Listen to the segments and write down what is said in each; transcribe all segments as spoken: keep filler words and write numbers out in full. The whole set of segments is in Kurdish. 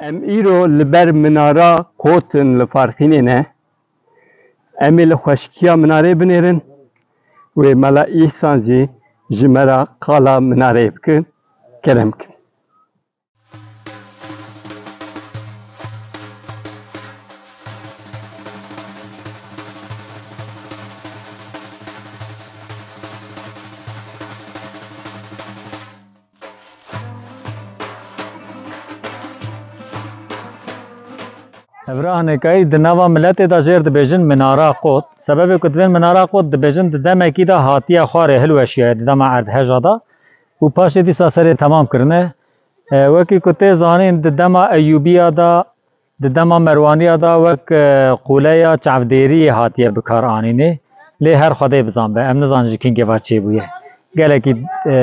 Em îro li ber minara Qot in li Farqînê ne. Em ê li xweşikiya minarê binêrin. Wê Mela Îhsan jî ji me re qala minareyê bikin. Kerem kin. Evra Hanêkayî di nava miletê de jêr dibêjin Minara Qot. Sebebê ku divên Minara Qot dibêjin, di demekî de hatiye xwarê hilweşiyaye, di dema erdheja de û paşê dîsa serê temam kirine. E, wekî ku tê zanîn, di dema Eyûbiya de, di dema Merwaniya de wek, e, qûleya çavdêriyê hatiye bi kar anînê. Lê her Xwedê bizanbe, em nizanin ji kîngê ve çêbûye. Gelekî, e,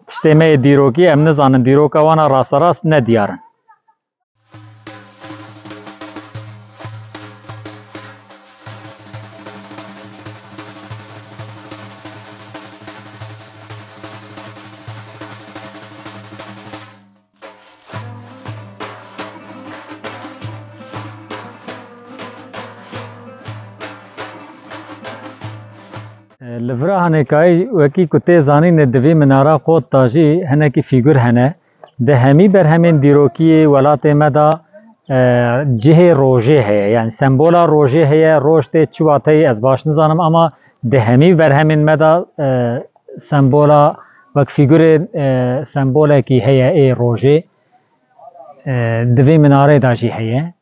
tiştê me yê dîrokî, em nizanin dîroka wan a rasterast ne diyar in. Li vira Hanêkayî, wekî ku tê zanînê, di vî Minara Qot de jî hinekî fîgur hene. Di hemî berhemên dîrokî yê welatê me de, e, cihê rojê heye. Yani sembola rojê heye. Roj tê çi wateyê ez baş nizanim, ama di hemî berhemên me de, e, sembola, wek fîgurê, e, sembolekî heye ê rojê. E, di vê minarê de jî heye.